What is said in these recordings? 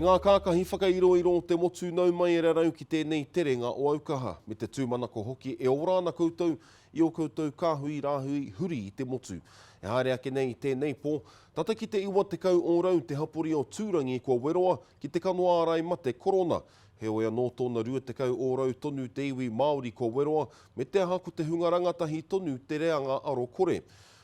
E ngā kākahi whakairoiro o te motu nau mai e rarau ki tēnei terenga o Aukaha, me te tūmanako hoki e ora ana koutou i ō koutou kāhui rāhui huri i te motu. E haere ake nei i tēnei pō, tata ki te 90% te hapori o Tūrangi kua weroa ki te kano ārai mate korona. Heoi anō tōna 20% tonu te iwi Māori kua weroa, me te aha ko te hunga rangatahi tonu te reanga aro kore.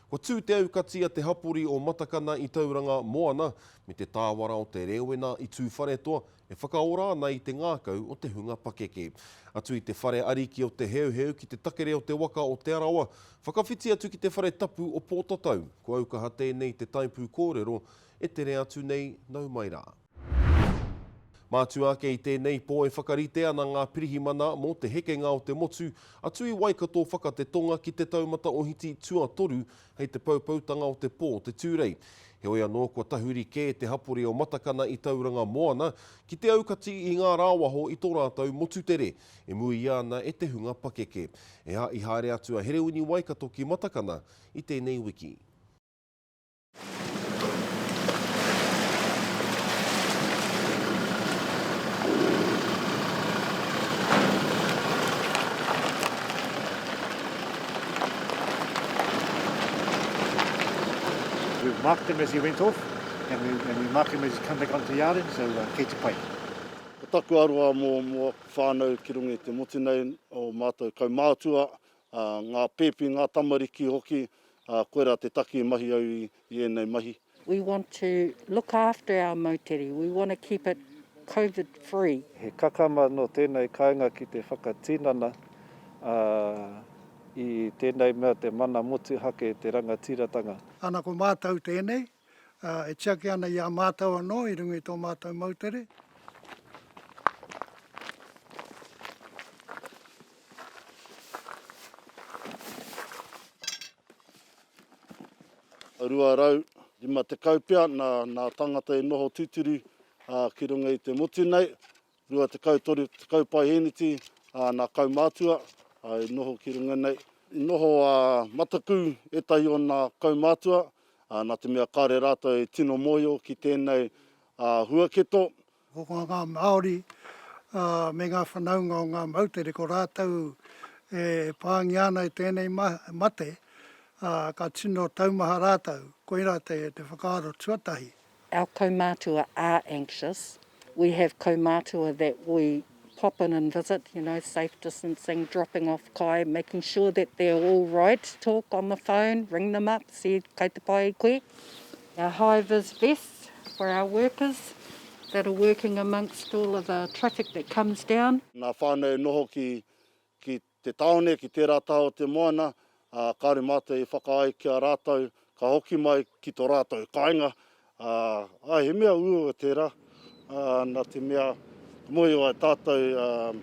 Kua tū te aukati a te hapori o Matakana i Tauranga Moana me te tāwara o te rēwena i Tūwharetoa e whakaora ana i te ngākau o te hunga pakeke. Atu i te whare ariki o Te Heuheu ki te takere o te waka o Te Arawa, whakawhiti atu ki te whare tapu o Pōtatau. Ko Aukaha tēnei te taipū kōrero e tere atu nei, nau mai rā. Mātua ake i tēnei pō e whakarite ana ngā pirihimana mō te hekenga o te motu atu i Waikato whaka te tonga ki te taumata ohiti tuatoru hei te poupoutanga o te pō te Tūrei. Heoi anō kua tahuri kē te hapori o Matakana i Tauranga Moana ki te aukati i ngā rāwaho i tō rātou motutere e muia ana e te hunga pakeke. E i haere atu a Herewini Waikato ki Matakana i tēnei wiki. We marked him as he went off and we, and we marked him as he come back onto the yard, so uh, kei te pai. Ko taku aroha mō, mō aku whānau ki runga i te motu nei, o mātou kaumātua, ngā pēpi, ngā tamariki hoki, ā, koirā te take i mahi au i, i ēnei mahi. We want to look after our moutere, we want to keep it Covid free. He kakama nō tēnei kāinga ki te whakatinana i tēnei mea te mana motuhake, te rangatiratanga. Ana ko mātou tēnei, ā, e tiaki ana i a mātou anō i runga i tō mātou moutere. 250 pea nā, nā tangata e noho tūturu ki runga i te motu nei, 20, 30 paihēneti nā kaumātua i noho ki runga nei. I noho matakū ētahi o nā kaumātua, nā te mea kāre rātou e tino mōhio ki tēnei huaketo. Ko ngā Māori me ngā whanaunga o ngā moutere ko rātou e pāngia ana e tēnei mate, ka tino taumaha rātou. Koirā te whakaaro tuatahi. Our kaumātua are anxious. We have kaumātua that we pop in and visit, you know, safe distancing, dropping off kai, making sure that they're all right, talk on the phone, ring them up, see kei te pai koe. Our high-vis vests for our workers that are working amongst all of the traffic that comes down. Nā whānau e noho ki, ki te tāone, ki tērā taha o te moana, ā, kāore mātou i whakaae ki a rātou ka hoki mai ki tō rātou kāinga, ā, āe, he mea uaua tērā, ā, nā te mea, mōhio ai tātou, ā,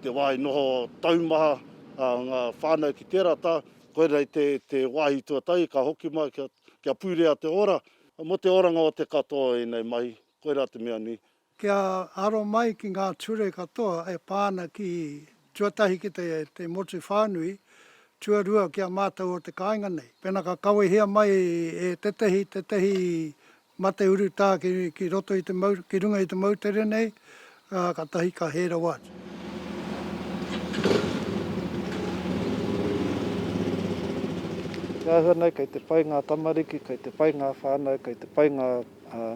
te wā i noho taumaha, ā, ngā whānau ki tērā taha, koirā te, te wāhi tuatahi ka hoki mai kia, kia pūrea te ora, mō te oranga o te katoa o ēnei mahi, koirā te mea nui. Kia aro mai ki ngā ture katoa e pā ana ki, tuatahi ki te, te motu whānui, tuarua ki a mātou o te kāinga nei. Pēnā ka kawehia mai e tētehi, tētehi mate urutā ki, ki roto i te mau, ki runga i te moutere nei, ā, kātahi ka hē rawa atu. Te āhua nei kei te pai ngā tamariki, kei te pai ngā whānau, kei te pai ngā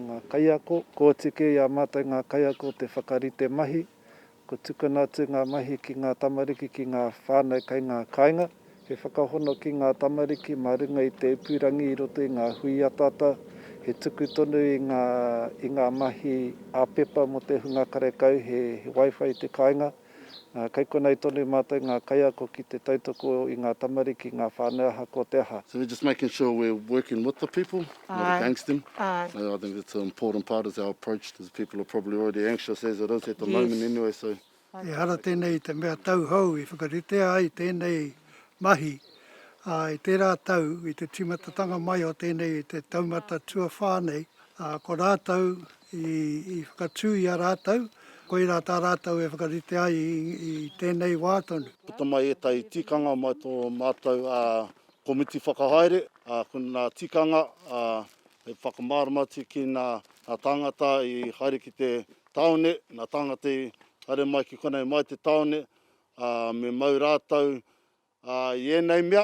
ngā kaiako, kua oti kē i a mātou ngā kaiako te whakarite mahi, kua tukuna atu ngā mahi ki ngā tamariki, ki ngā whānau kei ngā kāinga, he whakahono ki ngā tamariki mā runga i te ipurangi i roto i ngā hui ataata, he tuku tonu i ngā, i ngā mahi ā-pepa mō te hunga karekau he, he wifi i te kāinga. Ā, kei konei tonu mātou ngā kaiako ki te tautoko i ngā tamariki, ngā whānau ahakoa te aha. So we're just making sure we're working with the people, not against them. I think that's an important part is our approach because people are probably already anxious as it is at the moment anyway. So Ehara tēnei i te mea tauhou i whakaritea ai tēnei mahi, ā, i tērā tau, i te tīmatatanga mai o tēnei i te taumata tuawhā nei, ā, ko rātou i whakatū i a rātou, koirā tā rātou e whakarite ai i tēnei wā tonu. Puta mai ētahi tikanga mai tō mātou komiti whakahaere, ā, ko ngā tikanga, ā, hei whakamārama atu ki ngā. Nā tāngata i haere ki te tāone, nā tāngata i haere mai ki konei mai te tāone, ā, me mau rātou Ā, i ēnei mea,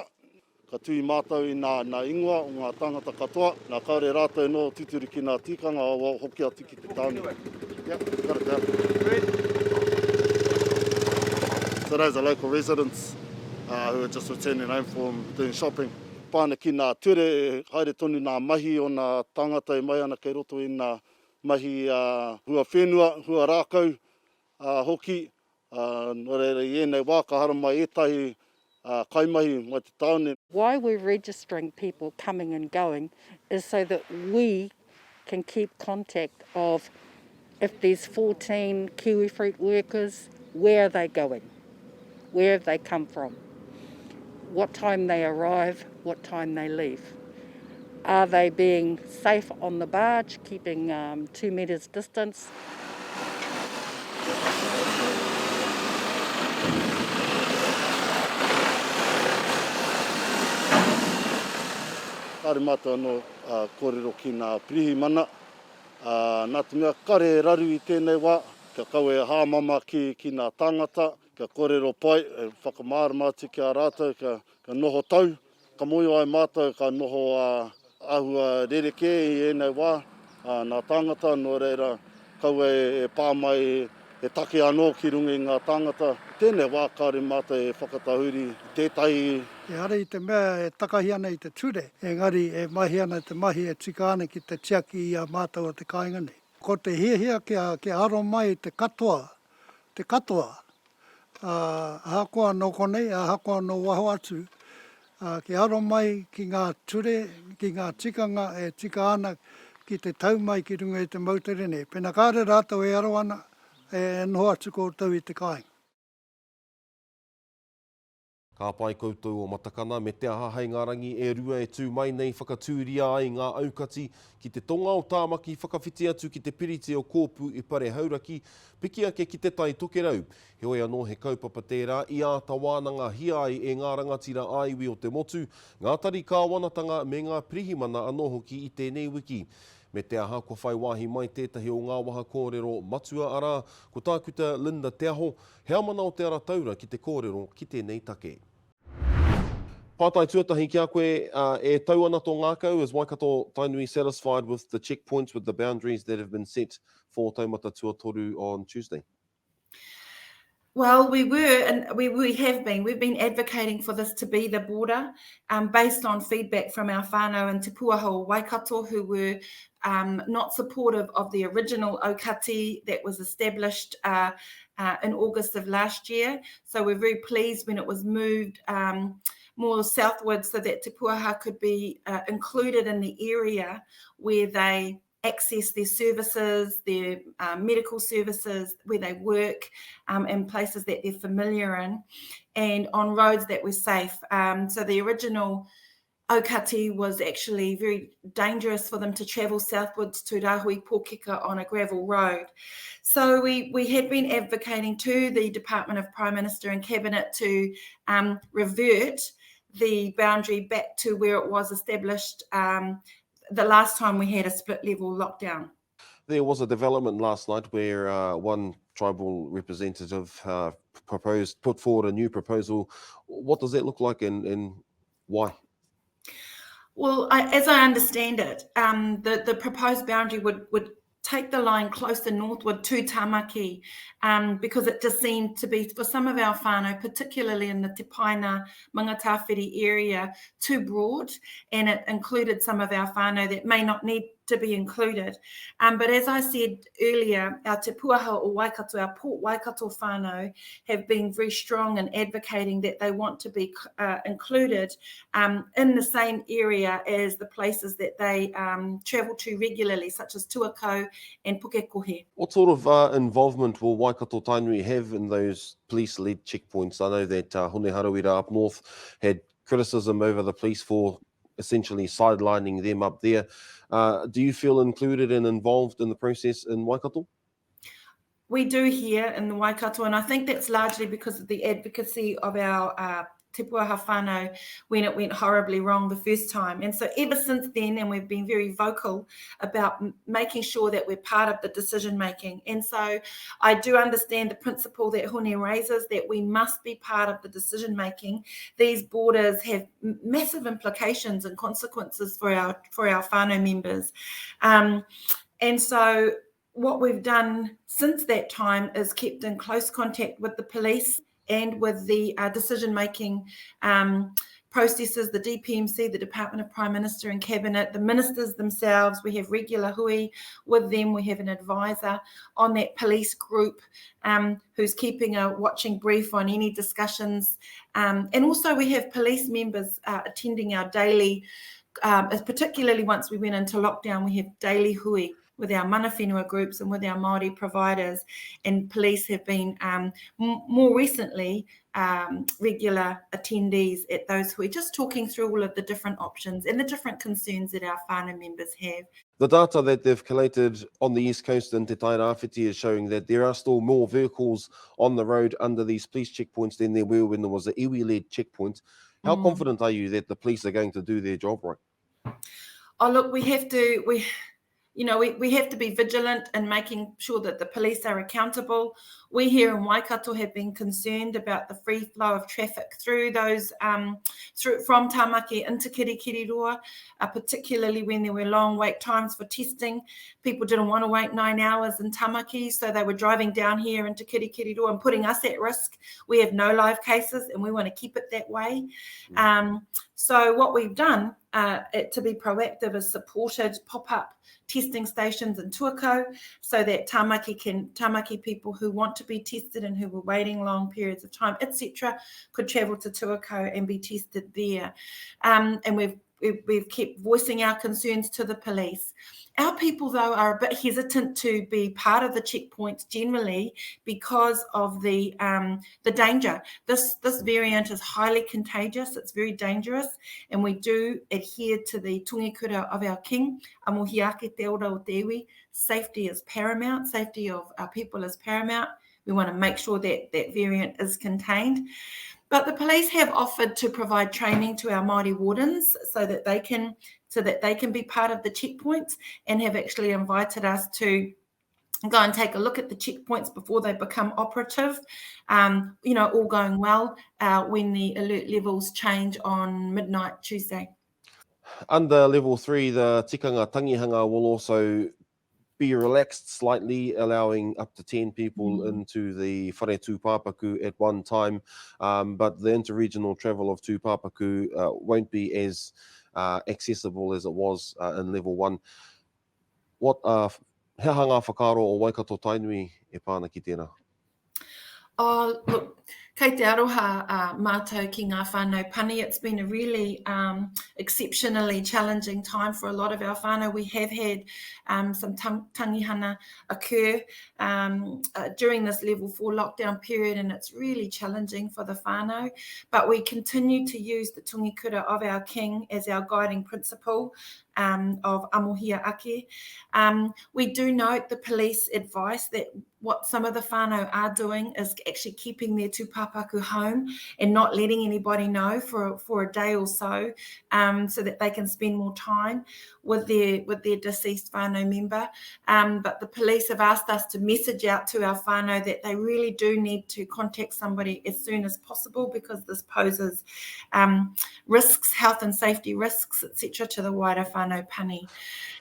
ka tui mātou i nā, nā ingoa o ngā tāngata katoa, nā kāore rātou e noho tūturu ki nā tikanga o hoki atu ki te tāone. Yeah, got it down. So those are local residents uh, who are just returning home from doing shopping. Pā ana ki nā ture, e haere tonu nā mahi o nā tāngata e mai ana kei roto i nā mahi uh, hua whenua, hua rākau uh, hoki, Ā, nō reira, i ēnei wā ka haramai ētahi kaimahi mai te tāone. Why we're registering people coming and going is so that we can keep contact of if there's 14 kiwifruit workers, where are they going? Where have they come from? What time they arrive, what time they leave? Are they being safe on the barge, keeping um, two metres distance? Kāre mātou anō kōrero ki ngā pirihimana, nā te mea kāre e raru i tēnei wā, kia kaua e hāmama ki, ki ngā tāngata, kia kōrero pai, e whakamārama atu ki a rātou, kia, kia noho tau. Ka mōhio ai mātou ka noho āhua rerekē i ēnei wā nā tāngata, nō reira kaua e pā mai he take anō ki runga i ngā tāngata. I tēnei wā kāore mātou e whakatahuri i tētahi. Ehara i te mea e takahi ana i te ture, engari e mahi ana te mahi e tika ana ki te tiaki i a mātou o te kāinga nei. Ko te hiahia kia aro mai te katoa, te katoa, ā, ahakoa nō konei, ahakoa nō waho atu, ā, kia aro mai ki ngā ture, ki ngā tikanga e tika ana ki te tau mai ki runga i te moutere nei. Pēnā kāore rātou e aro ana, e noho atu koutou i te kāinga. Ka pai koutou o Matakana me te aha hei ngā rangi e rua e tū mai nei whakatūria ai ngā aukati ki te tonga o Tāmaki whakawhiti atu ki te piriti o Kōpū i Pare Hauraki piki ake ki te Tai Tokerau. Heoi anō he kaupapa tērā i āta wānangahia ai e ngā rangatira ā-iwi o te motu, ngā tari kāwanatanga me ngā pirihimana anō hoki i tēnei wiki. Me te aha kua whai wāhi mai tētahi o ngā waha kōrero matua arā, ko Tākuta Linda Te Aho, Heamana o Te Ara Taura ki te kōrero ki tēnei take. Pātai tuatahi ki a koe, e tau ana tō ngākau, is Waikato Tainui satisfied with the checkpoints with the boundaries that have been set for Taumata Tuatoru on Tuesday? Well, we were, and we, we have been. We've been advocating for this to be the border um, based on feedback from our whānau in Te Puaho Waikato, who were um, not supportive of the original aukati that was established uh, uh, in August of last year. So we're very pleased when it was moved um, more southwards so that Te Puaha could be uh, included in the area where they access their services, their uh, medical services, where they work, um, and places that they're familiar in, and on roads that were safe. Um, so the original Aukati was actually very dangerous for them to travel southwards to Rahui Pōkeka on a gravel road. So we, we had been advocating to the Department of Prime Minister and Cabinet to um, revert the boundary back to where it was established um, the last time we had a split level lockdown. There was a development last night where uh, one tribal representative uh, proposed, put forward a new proposal. What does that look like and, and why? Well, I, as I understand it, um, the, the proposed boundary would, would take the line closer northward to Tamaki um, because it just seemed to be, for some of our whānau, particularly in the Te Paina Mangatawhiri area, too broad and it included some of our whānau that may not need to be included. Um, but as I said earlier, our Te Puaha o Waikato, our Port Waikato whānau have been very strong in advocating that they want to be uh, included um, in the same area as the places that they um, travel to regularly, such as Tuakau and Pukekohe. What sort of uh, involvement will Waikato Tainui have in those police-led checkpoints? I know that uh, Hone Harawira up north had criticism over the police for essentially sidelining them up there. Uh, do you feel included and involved in the process in Waikato? We do here in the Waikato, and I think that's largely because of the advocacy of our uh, Te Puaha whānau when it went horribly wrong the first time. And so ever since then, and we've been very vocal about making sure that we're part of the decision making. And so I do understand the principle that Hone raises that we must be part of the decision making. These borders have massive implications and consequences for our for our whānau members. Um, and so what we've done since that time is kept in close contact with the police and with the uh, decision making um, processes, the DPMC, the Department of Prime Minister and Cabinet, the ministers themselves. We have regular hui with them. We have an advisor on that police group um, who's keeping a watching brief on any discussions. Um, and also, we have police members uh, attending our daily, um, particularly once we went into lockdown, we have daily hui with our mana whenua groups and with our Māori providers. And police have been um, more recently um, regular attendees at those who are just talking through all of the different options and the different concerns that our whānau members have. The data that they've collated on the East Coast and Te Tairāwhiti is showing that there are still more vehicles on the road under these police checkpoints than there were when there was an iwi-led checkpoint. How mm. confident are you that the police are going to do their job right? Oh, look, we have to, we, you know, we, we have to be vigilant in making sure that the police are accountable. We here in Waikato have been concerned about the free flow of traffic through those um, through from Tamaki into Kirikiriroa, uh, particularly when there were long wait times for testing. People didn't want to wait nine hours in Tamaki, so they were driving down here into Kirikiriroa and putting us at risk. We have no live cases, and we want to keep it that way. Mm. Um, so what we've done uh, it, to be proactive is supported pop-up testing stations in Tuakau so that Tamaki can Tamaki people who want to be tested and who were waiting long periods of time, etc., could travel to Tuakau and be tested there. Um, and we've we've kept voicing our concerns to the police. Our people, though, are a bit hesitant to be part of the checkpoints generally because of the um, the danger. This this variant is highly contagious. It's very dangerous, and we do adhere to the tungikura of our king, Amohiake te ora o te iwi. Safety is paramount. Safety of our people is paramount. We want to make sure that that variant is contained. But the police have offered to provide training to our Māori wardens so that they can so that they can be part of the checkpoints and have actually invited us to go and take a look at the checkpoints before they become operative. Um, you know, all going well uh, when the alert levels change on midnight Tuesday. Under level three, the tikanga tangihanga will also be relaxed slightly, allowing up to 10 people mm. into the whare tūpāpaku at one time. Um, but the interregional travel of tūpāpaku uh, won't be as uh, accessible as it was uh, in level one. What, uh, he aha ngā whakaaro o Waikato Tainui e pā ana ki tērā? Oh, look, kei te aroha uh, mātou ki ngā whānau pani. It's been a really um, exceptionally challenging time for a lot of our whānau. We have had um, some tangihana occur um, uh, during this level four lockdown period, and it's really challenging for the whānau. But we continue to use the tungikura of our king as our guiding principle um, of amohia ake. Um, we do note the police advice that what some of the whānau are doing is actually keeping their tūpāpaku home and not letting anybody know for, for a day or so, um, so that they can spend more time with their with their deceased whānau member. Um, but the police have asked us to message out to our whānau that they really do need to contact somebody as soon as possible because this poses um, risks, health and safety risks, etc., to the wider whānau pani.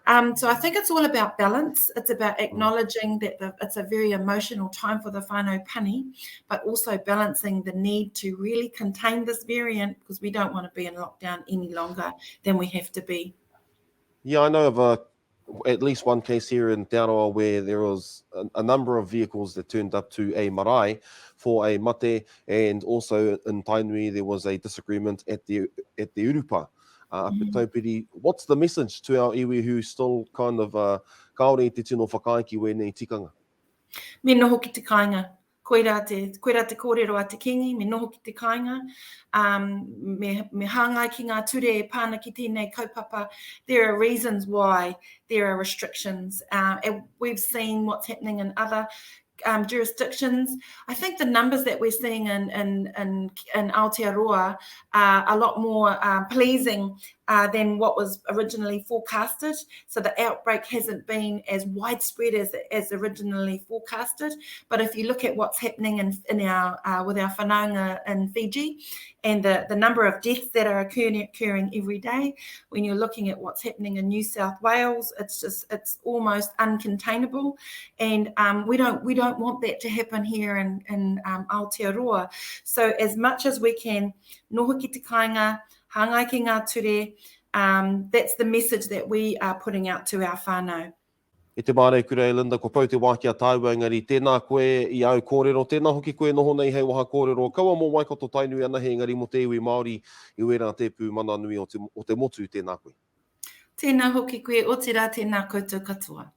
Um, so I think it's all about balance. It's about mm. acknowledging that the, it's a very emotional time for the whānau pani, but also balancing the need to really contain this variant because we don't want to be in lockdown any longer than we have to be. Yeah, I know of a at least one case here in Te Arawa where there was a, a number of vehicles that turned up to a marae for a mate, and also in Tainui there was a disagreement at the at the urupa. Uh, up mm. at Taupiri. What's the message to our iwi who still kind of uh, kāore i te tino whakaae ki wēnei tikanga? Me noho ki te kāinga. Koirā te, koirā te kōrero a te Kīngi, me noho ki te kāinga, um, me, me hāngai ki ngā ture e pā ana ki tēnei kaupapa. There are reasons why there are restrictions. Uh, and we've seen what's happening in other um, jurisdictions. I think the numbers that we're seeing in, in, in, in Aotearoa are a lot more um, pleasing uh, than what was originally forecasted. So the outbreak hasn't been as widespread as, as originally forecasted. But if you look at what's happening in, in our uh, with our whanaunga in Fiji and the, the number of deaths that are occurring, occurring every day, when you're looking at what's happening in New South Wales, it's just it's almost uncontainable. And um, we don't we don't want that to happen here in, in um, Aotearoa. So as much as we can, noho ki te kāinga, hāngai ki ngā ture, um, that's the message that we are putting out to our whānau. E te māreikura e Linda, kua pau te wā ki a tāua engari tēnā koe i āu kōrero, tēnā hoki koe e noho nei hei waha kōrero, kaua mō Waikato Tainui anahe engari mō te iwi Māori i wērā tēpū mana nui o te, o te motu, tēnā koe. Tēnā hoki koe, otirā tēnā koutou katoa.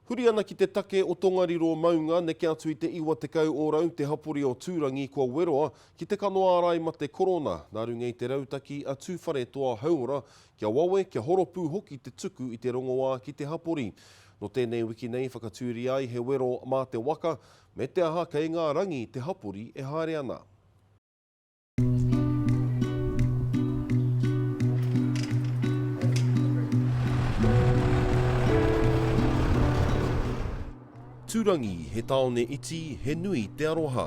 Huri ana ki te take o Tongariro maunga, neke atu i te 90 ōrau te hapori o Tūrangi kua weroa ki te kano ārai mate korona, nā runga i te rautaki a Tūwharetoa Hauora kia wawe, kia horopū hoki te tuku i te rongoā ki te hapori. Nō tēnei wiki nei whakatūria ai he wero mā te waka, me te aha kei ngā rangi te hapori e haere ana. Tūrangi, he tāone iti, he nui te aroha,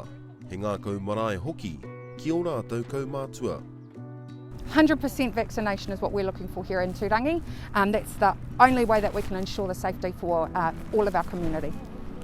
he ngākau marae hoki ki ō rātou kaumātua. 100% vaccination is what we're looking for here in Tūrangi. Um, that's the only way that we can ensure the safety for uh, all of our community.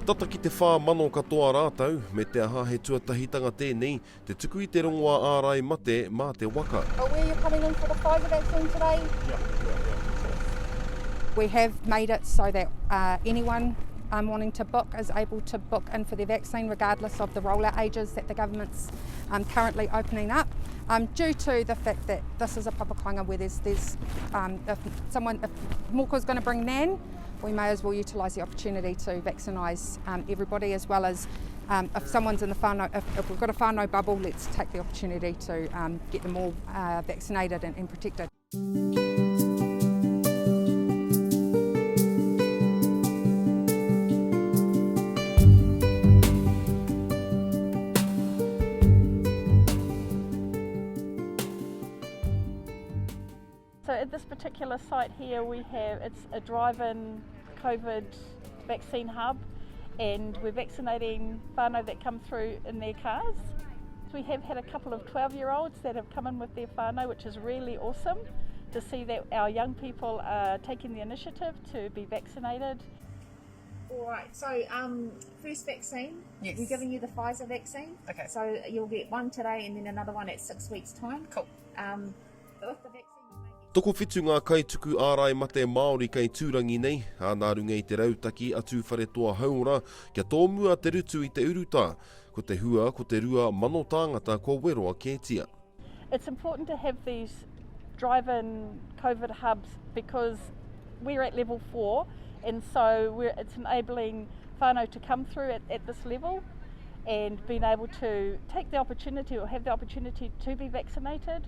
Tata ki te 4,000 katoa rātou, me te aha he tuatahitanga tēnei, Te tuku i te rongoā ārai mate mā te waka. Aware you're coming in for the Pfizer vaccine today? Yeah, yeah, yeah. We have made it so that uh, anyone um, wanting to book is able to book in for their vaccine regardless of the rollout ages that the government's um, currently opening up. Um, due to the fact that this is a papakāinga where there's, there's um, if someone, if Moko's going to bring Nan, we may as well utilise the opportunity to vaccinise um, everybody as well as um, if someone's in the whānau, if, if we've got a whānau bubble, let's take the opportunity to um, get them all uh, vaccinated and, and protected. So at this particular site here we have, it's a drive-in COVID vaccine hub and we're vaccinating whānau that come through in their cars. We have had a couple of 12-year-olds that have come in with their whānau, which is really awesome to see that our young people are taking the initiative to be vaccinated. All right, so um, first vaccine, yes. we're giving you the Pfizer vaccine. Okay. So you'll get one today and then another one at six weeks' time. Cool. Um, with the vaccine, Tokowhitu ngā kaituku ārai mate Māori kei Tūrangi nei, ā, nā runga i te rautaki a Tūwharetoa Hauora kia tōmua te rutu i te urutā. Ko te hua ko te 2,000 tāngata kua weroa kētia. It's important to have these drive-in COVID hubs because we're at level 4 and so we're, it's enabling whānau to come through at, at this level and being able to take the opportunity or have the opportunity to be vaccinated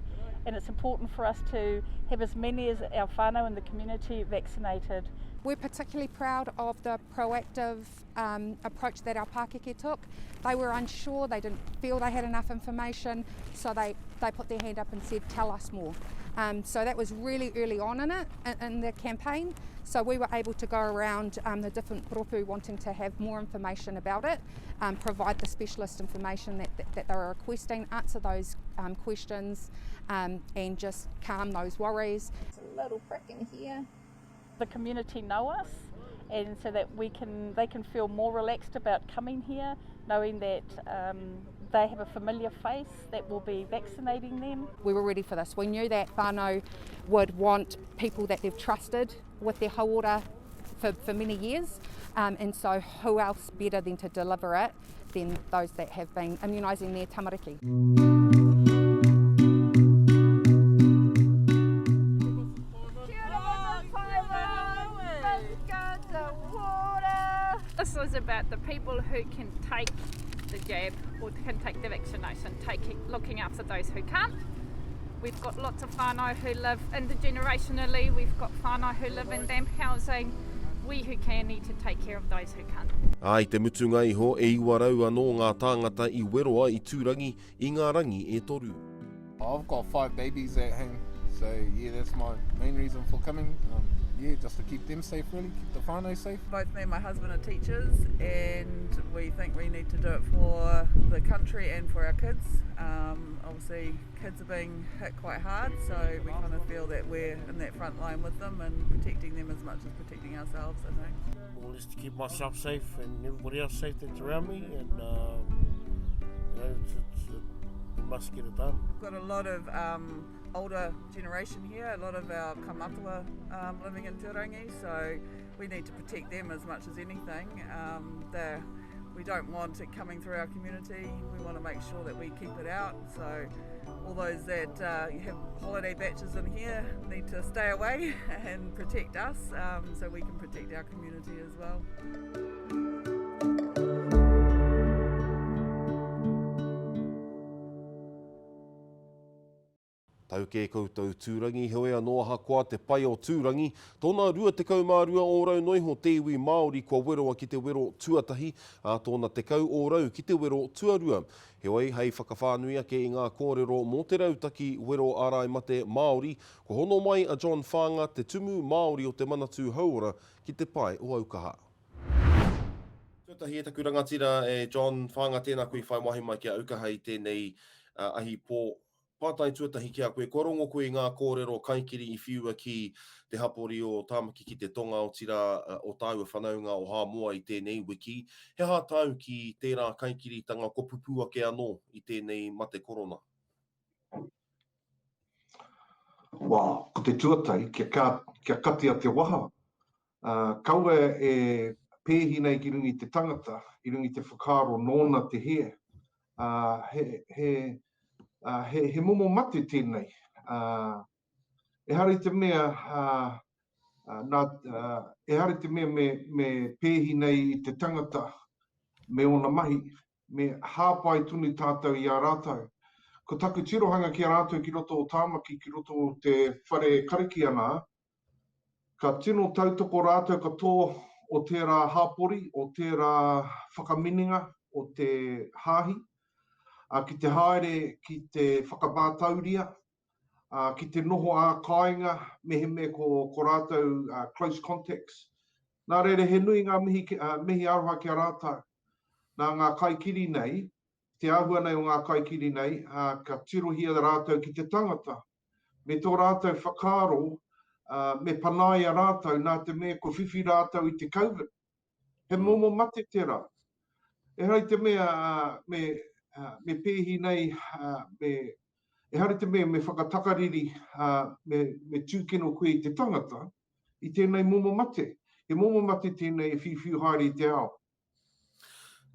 and it's important for us to have as many as our whānau in the community vaccinated. We're particularly proud of the proactive um, approach that our pākeke took. They were unsure, they didn't feel they had enough information, so they, they put their hand up and said, tell us more. Um, so that was really early on in it, in, in the campaign. So we were able to go around um, the different ropu wanting to have more information about it, um, provide the specialist information that, that, that they were requesting, answer those um, questions, um, and just calm those worries. It's a little prick in here. The community know us and so that we can they can feel more relaxed about coming here, knowing that um, they have a familiar face that will be vaccinating them. We were ready for this. We knew that whānau would want people that they've trusted with their hauora for, for many years, um, and so who else better than to deliver it than those that have been immunising their tamariki. This is about the people who can take the jab or can take the vaccination, taking, looking after those who can't. We've got lots of whānau who live intergenerationally, we've got whānau who live in damp housing. We who can need to take care of those who can't. Ā, i te mutunga iho, e 900 anō ngā tāngata i weroa i Tūrangi i ngā rangi e toru. I've got five babies at home, so yeah, that's my main reason for coming. Um, yeah, just to keep them safe, really, keep the whānau safe. Both me and my husband are teachers, and we think we need to do it for the country and for our kids. Um, obviously, kids are being hit quite hard, so we kind of feel that we're in that front line with them and protecting them as much as protecting ourselves, I think. Well, just to keep myself safe and everybody else safe that's around me, and um, you know, it's, it's, it, we must get it done. We've got a lot of um, older generation here, a lot of our kamatua um, living in Turangi, so we need to protect them as much as anything. Um, they're we don't want it coming through our community. We want to make sure that we keep it out. So all those that uh, have holiday batches in here need to stay away and protect us um, so we can protect our community as well. Tau kē koutou Tūrangi, heoi anō ahakoa te pai o Tūrangi, tōna 22 ōrau noiho te iwi Māori kua weroa ki te wero tuatahi, ā, tōna 10 ōrau ki te wero tuarua. Heoi, hei whakawhānui ake i ngā kōrero mō te rautaki wero ārai mate Māori, kua hono mai a John Whaanga, te Tumu Māori o te Manatū Hauora, ki te pae o Aukaha. Tuatahi e taku rangatira e John Whaanga, tēnā koe i whai wāhi mai ki a Aukaha i tēnei ahi pō. Pātai tuatahi ki a koe, kua rongo koe i ngā kōrero kaikiri i whiua ki te hapori o Tāmaki ki te Tonga, otirā o tāua whanaunga o Hāmoa i tēnei wiki. He aha tāu ki tērā kaikiritanga kua pupū ake anō i tēnei mate korona? Well, ko te tuatahi, kia, ka, kia katia te waha. Uh, kaua e pēhi nei ki runga i te tangata, i runga i te whakaaro nōna te hē. Uh, he, he, uh, he, he momo mate tēnei. Uh, ehara i te mea, uh, uh, nā, uh, ehara i te mea me, me pēhi nei i te tangata me ōna mahi, me hāpai tonu tātou i a rātou. Ko taku tirohanga ki a rātou ki roto o Tāmaki, ki roto o te whare karakia nā, Ka tino tautoko rātou katoa o tērā hapori, o tērā whakaminenga o te hāhi, ā, ki te haere ki te whakamātauria, ā, ki te noho ā-kāinga mehemea ko, ko rātou close contacts. Nā reira, he nui ngā mihi, mihi aroha ki a rātou. Nā ngā kaikiri nei, te āhua nei o ngā kaikiri nei, ā, ka tirohia rātou ki te tangata, me tō rātou whakaaro me panaia rātou nā te mea kua whiwhi rātou i te Covid. He mm. momo mate tērā. Ehara i te mea me, me pēhi nei, me, ehara i te mea me whakatakariri, me, me tūkino koe i te tangata, i tēnei momo mate. He momo mate tēnei e whiuwhiu haere i te ao.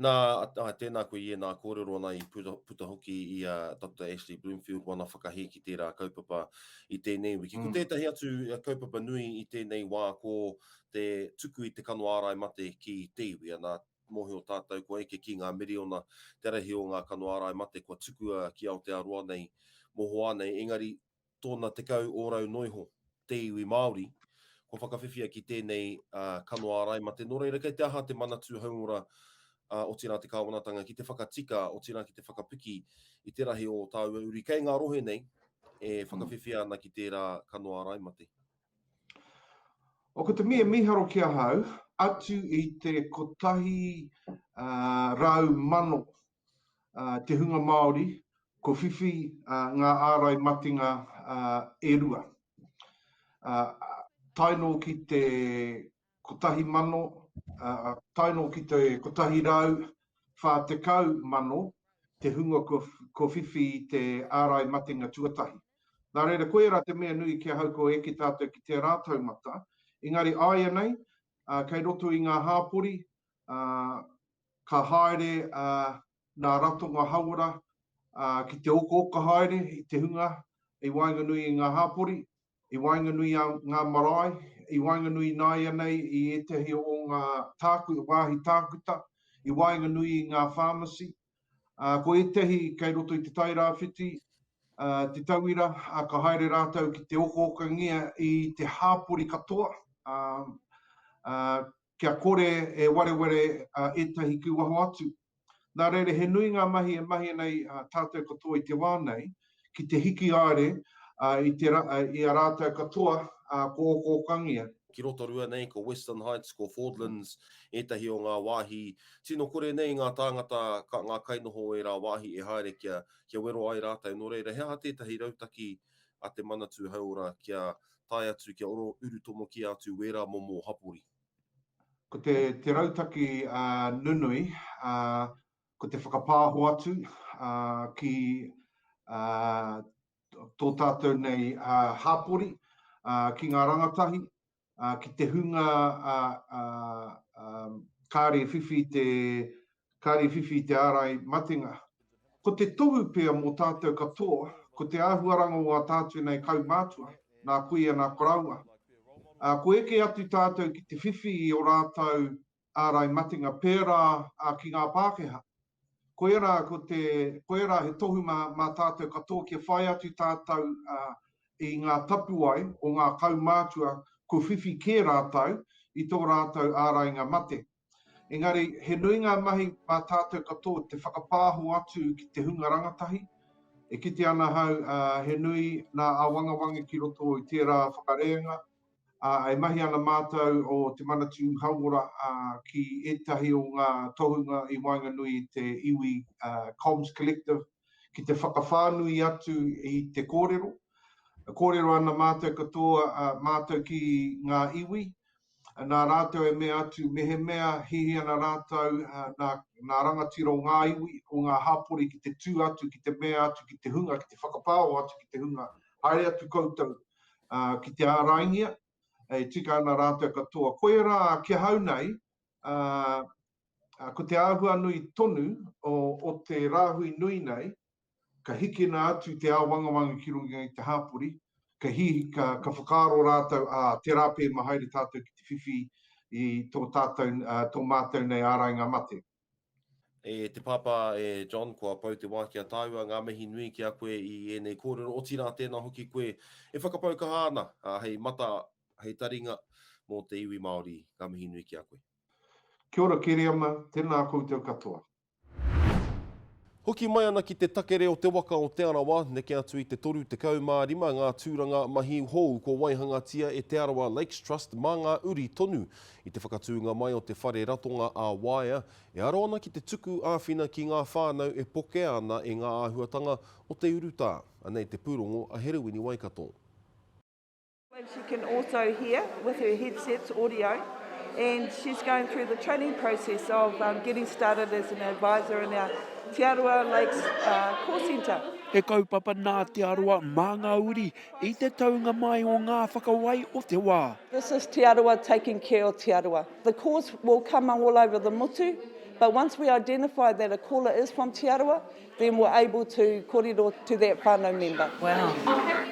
Nā, ā, tēnā koe i ēnā kōrero nā i puta, puta hoki i a Doctor Ashley Bloomfield wana whakahē ki tērā kaupapa i tēnei wiki. Ko mm. tētahi atu kaupapa nui i tēnei wā ko te tuku i te kano ārai mate ki te iwi. Anā, mōhio tātou kua eke ki ngā miriona te rahi o ngā kano ārai mate kua tukua ki Aotearoa nei, mohoa nei, engari tōna 10 ōrau noiho te iwi Māori kua whakawhiwhia ki tēnei kano ārai mate. Nō reira, kei te aha te Manatū Hauora, otirā te Kāwanatanga, ki te whakatika, otirā ki te whakapiki i te rahi o tāua uri kei ngā rohe nei e whakawhiwhia ana ki tērā kano ārai mate? O, ko te mea mīharo ki ahau, atu i te 100,000 te hunga Māori kua whiwhi ngā ārai matenga e rua. Tae noa ki te 1,000, tae noa ki te 140,000 te hunga kua whiwhi i te ārai matenga tuatahi. Nā reira, koirā te mea nui ki ahau kua eke tātou ki tērā taumata, engari āianei, kei roto i ngā hāpori, ka haere nā ratonga hauora ki te okooka haere i te hunga i waenganui i ngā hāpori, i waenganui i ngā marae, i waenganui ināianei i ētahi o ngā tāku, wāhi tākuta, i waenganui i ngā pharmacy. Ko ētahi kei roto i Te Tairāwhiti, te tauira, ka haere rātou ki te okookangia i te hāpori katoa. kia kore e wareware ētahi ki waho atu. Nā reira, he nui ngā mahi e mahia nei tātou katoa i te wā nei, ki te hiki haere i te, i a rātou katoa kua okookangia. Ki Rotorua nei, ko Western Heights, ko Fordlands ētahi o ngā wāhi tino kore nei ngā tāngata, ngā kainoho o ērā wāhi e haere kia, kia wero ai rātou. Nō reira, he aha tētahi rautaki a te Manatū Hauora kia tae atu, kia oro urutomokia atu wērā momo hapori? Ko te, te rautaki nunui, ko te whakapāho atu ki tō tātou nei hāpori, ki ngā rangatahi, ki te hunga kāre i whiwhi i te, kāre i whiwhi i te ārai matenga. Ko te tohu pea mō tātou katoa, ko te āhuaranga o ā tātou nei kaumātua, nā kuia, nā koroua. Ā, kua eke atu tātou ki te whiwhi i ō rātou ārai matenga pērā ki ngā Pākehā. Koia rā ko te, koia rā he tohu mā, mā tātou katoa kia whai atu tātou i ngā tapuwae o ngā kaumātua kua whiwhi kē rātou i tō rātou ārainga mate. Engari, he nui ngā mahi mā tātou katoa te whakapāho atu ki te hunga rangatahi. E kite ana ahau, he nui nā āwangawanga ki roto i tērā whakarēanga, ā, e mahi ana mātou o Te Manatū Hauora ki ētahi o ngā tohunga i waenganui i te iwi Comms Collective ki te whakawhānui atu i te kōrero. Kōrero ana mātou katoa, mātou ki ngā iwi, nā rātou e mea atu mehemea hihi ana rātou nā, nā rangatira o ngā iwi, o ngā hapori ki te tū atu, ki te mea atu ki te hunga, ki te whakapāho atu ki te hunga, haere atu koutou ki te āraingia, e tika ana rātou katoa. Koia rā ki ahau nei, ko te āhua nui tonu o, o te rāhui nui nei, ka hikina atu te āwangawanga ki runga i te hāpori, ka hī, ka, ka whakaaro rātou, ā, tērā pea ma haere tātou ki te whiwhi i tō tātou, ā, tō mātou nei ārainga mate. E te pāpā, e John, kua pau te wā ki a tāua, ngā mihi nui ki a koe i ēnei kōrero, otirā tēnā hoki koe e whakapau kaha ana, ā, hei mata, hei taringa mō te iwi Māori, ngā mihi nui ki a koe. Kia ora Kereama, tēnā koutou katoa. Hoki mai ana ki te takere o te waka o Te Arawa, neke atu i te 35 ngā tūranga mahi hou kua waihangatia e Te Arawa Lakes Trust mā ngā uri tonu. I te whakatūnga mai o te whare ratonga ā-waea, e aro ana ki te tuku āwhina ki ngā whānau e pokea ana e ngā āhuatanga o te urutā. Anei te pūrongo a Herewini Waikato. She can also hear with her headsets audio and she's going through the training process of um, getting started as an advisor in our Te Arawa Lakes uh, call centre. He kaupapa nā Te Arawa mā ngā uri i te taunga mai o ngā whakawai o te wā. This is Te Arawa taking care of Te Arawa. The calls will come all over the motu, but once we identify that a caller is from Te Arawa, Then we're able to korero to that whānau member. Wow.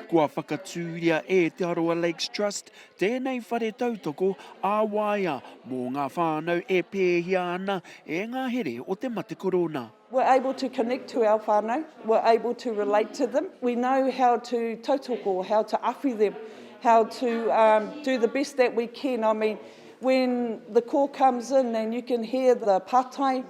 Kua whakatūria e Te Arawa Lakes Trust tēnei whare tautoko ā-waea mō ngā whānau e pēhia ana e ngā here o te mate korona. We're able to connect to our whānau, we're able to relate to them, we know how to tautoko, how to awhi them, how to um, do the best that we can. I mean, when the call comes in and you can hear the pātai,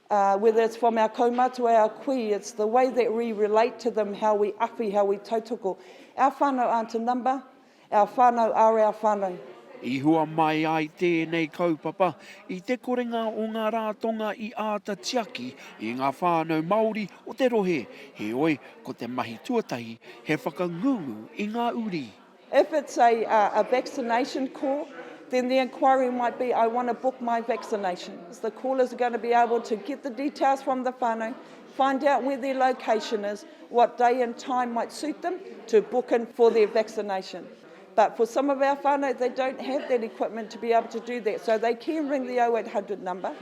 Uh, whether it's from our kaumātua, our kui, it's the way that we relate to them, how we awhi, how we tautoko. Our whānau aren't a number, our whānau are our whānau. I hua mai ai tēnei kaupapa i te korenga o ngā rātonga i āta tiaki i ngā whānau Māori o te rohe, heoi, ko te mahi tuatahi he whakangungu i ngā uri. If it's a, a vaccination call, then the inquiry might be, I want to book my vaccination. The callers are going to be able to get the details from the whānau, find out where their location is, what day and time might suit them to book in for their vaccination. But for some of our whānau, they don't have that equipment to be able to do that, so they can ring the 0800 number.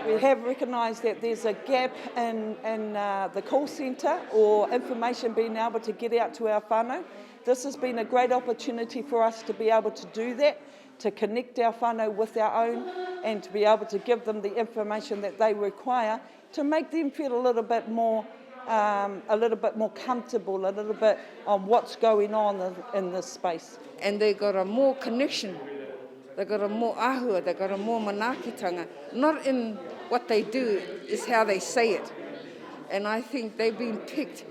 We have recognised that there's a gap in, in uh, the call centre or information being able to get out to our whānau. This has been a great opportunity for us to be able to do that, to connect our whānau with our own and to be able to give them the information that they require to make them feel a little bit more um, a little bit more comfortable, a little bit on what's going on in, in this space. And they got a more connection. They've got a more āhua, they've got a more manaakitanga, not in what they do, is how they say it. And I think they've been picked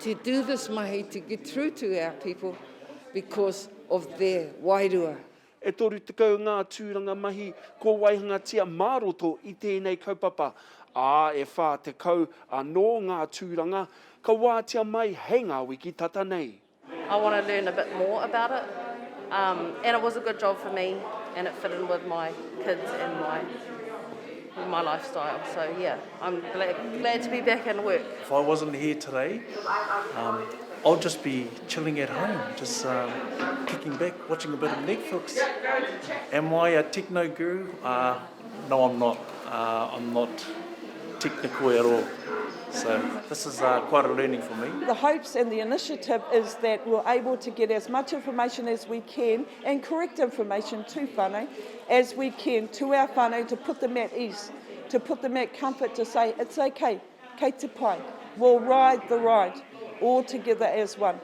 to do this mahi, to get through to our people because of their wairua. E 30 ngā tūranga mahi kua waihangatia mā roto i tēnei kaupapa, ā, e 40 anō ngā tūranga ka wātea mai hei ngā wiki tata nei. I want to learn a bit more about it um, and it was a good job for me and it fit in with my kids and my my lifestyle. So yeah, I'm glad, glad to be back in work. If I wasn't here today, um, I'll just be chilling at home, just um, kicking back, watching a bit of Netflix. Am I a techno guru? Uh, no, I'm not. Uh, I'm not technical at all. So this is uh, quite a learning for me. The hopes and the initiative is that we're able to get as much information as we can and correct information to whānau as we can to our whānau to put them at ease, to put them at comfort, to say it's okay, kei te pai, we'll ride the ride all together as one.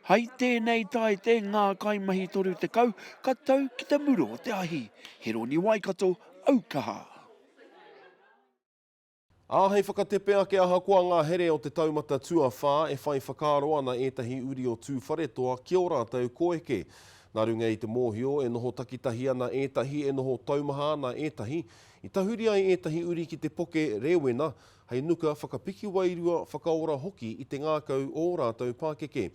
Hei tēnei taite ngā kaimahi 30 ka tau ki te muru o te ahi. Heroni Waikato, Aukaha. Ā, hei whakatepe ake ahakoa ngā here o te taumata tuawhā e whai whakaaro ana ētahi uri o Tūwharetoa ki ō rātou koeke. Nā runga i te mōhio e noho takitahi ana ētahi, e noho taumaha ana ētahi, i tahuri ai ētahi uri ki te poke rēwena hei nuka whakapiki wairua, whakaora hoki i te ngākau o ō rātou pākeke.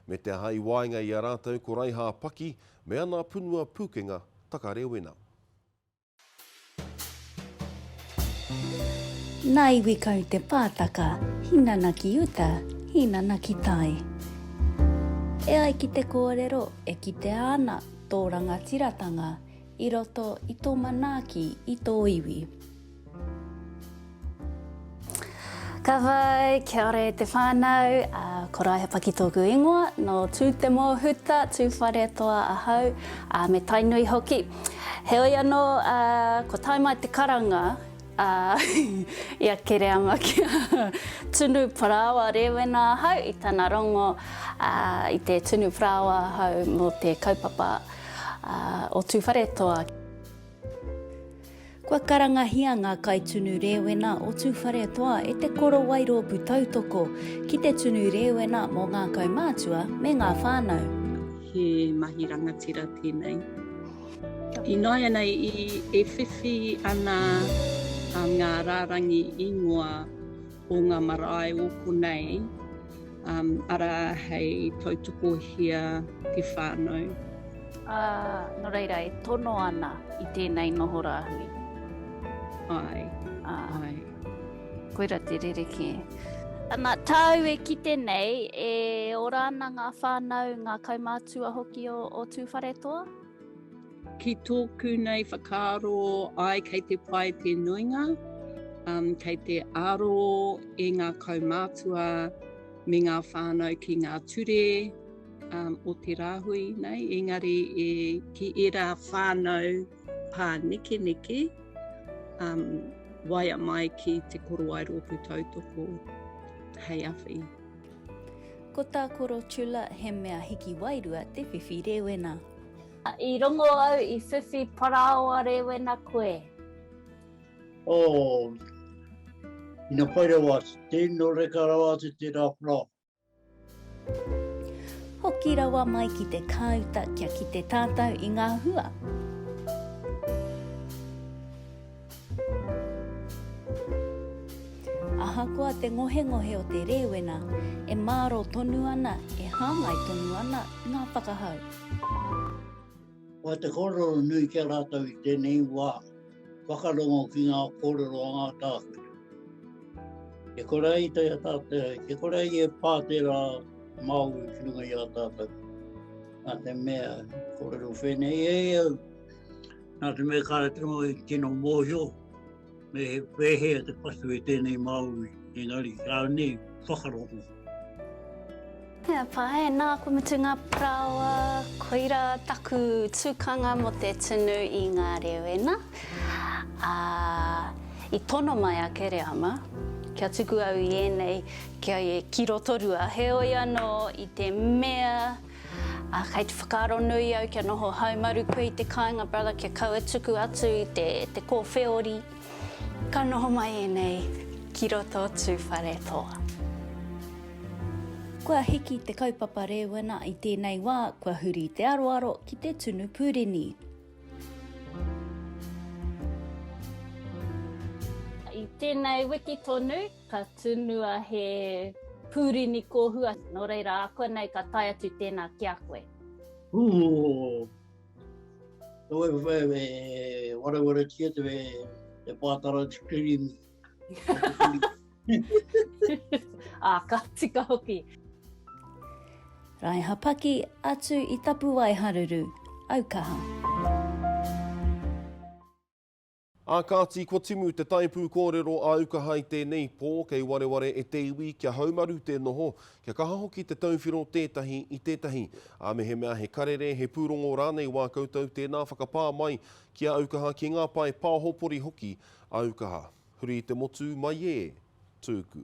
Me te aha i waenga i a rātou ko Raihā Paki me ana punua pūkenga takarewena. Nā Iwikau te pātaka, hinana ki uta, hinana ki tai. E ai ki te kōrero e kitea ana tō rangatiratanga i roto i tō manaaki i tō iwi. Ka whai, kia ora e te whānau, ko Raiha Paki tōku ingoa, nō Tūtemohuta, Tūwharetoa ahau, ā, me Tainui hoki. Heoi anō, kua tae mai te karanga i a Kereama kia tunu parāoa rēwena ahau i tana rongo i te tunu parāoa ahau mō te kaupapa o Tūwharetoa. Kua karangahia ngā kaitunu rēwena o Tūwharetoa e te Korowai Rōpū Tautoko ki te tunu rēwena mō ngā kaumātua me ngā whānau. He mahi rangatira tēnei. Ināianei i e whiwhi ana ngā rārangi ingoa o ngā marae o konei, arā hei tautokohia te whānau. Ā, nō reira e tono ana i tēnei noho rāhui. Āe, āe. Koira te rerekē. Ana, tāu e kite nei, e ora ana ngā whānau, ngā kaumātua hoki o, o Tūwharetoa? Ki tōku nei whakaaro, āe kei te pai te nuinga, um, kei te aro e ngā kaumātua me ngā whānau ki ngā ture, um, o te rāhui nei, engari e, ki ērā whānau pānekeneke, um, waia mai ki te korowai rōpū tautoko hei awhi. Ko tā Koro Chula he mea hiki wairua te whiwhi rēwena. I rongo au i whiwhi parāoa rēwena koe. Oh, ina pai rawa atu, tino reka rawa atu tērā parāoa. Hoki rawa mai ki te kāuta kia kite tātou i ngā hua. Ahakoa te ngohengohe o te rēwena, e mārō tonu ana, e hāngai tonu ana ngā whakahau. Ko te kōrero nui ki a rātou i tēnei wā, whakarongo ki ngā kōrero a ngā tākuta. Ke kore ai te tātou, ke kore ai e pā tērā Māori ki runga i a tātou. Nā te mea, kōrero whēnei e au, nā te mea kāre tonu i tino mōhio, me he pēhea te patu i tēnei Māori, engari kāore nei whakarongo. Kia pai, nā, kua mutu ngā parāoa, koirā taku tukanga mō te tunu i ngā rēwena. Ā, i tono mai a Kereama kia tuku au i ēnei kia ki Rotorua, heoi anō i te mea. Ā, kei te whakaaro nui au kia noho haumaru koe i te kāinga, brother, kia kaua tuku atu i te, te kōwheori. Ka noho mai ēnei ki roto o Tūwharetoa. Kua hiki te kaupapa rēwena i tēnei wā, kua huri te aroaro ki te tunu pūrini. I tēnei wiki tonu, ka tunua he pūrini kōhua, nō reira ākuanei ka tae atu tēnā ki a koe. Ooh. Nō e, e, e warewaretia te, te pātara te kirimi. Ā, ka tika hoki. Raiha Paki atu i Tapuwaeharuru, Aukaha. Ā kāti, kua timu te taipū kōrero a Aukaha i tēnei pō, kei wareware e te iwi kia haumaru te noho, kia kaha hoki te tauwhiro tētahi i tētahi. Ā, mehemea he karere, he pūrongo rānei wā koutou, tēnā whakapā mai ki a Aukaha, ki ngā pae pāhopori hoki a Aukaha. Huri i te motu mai e, tūku.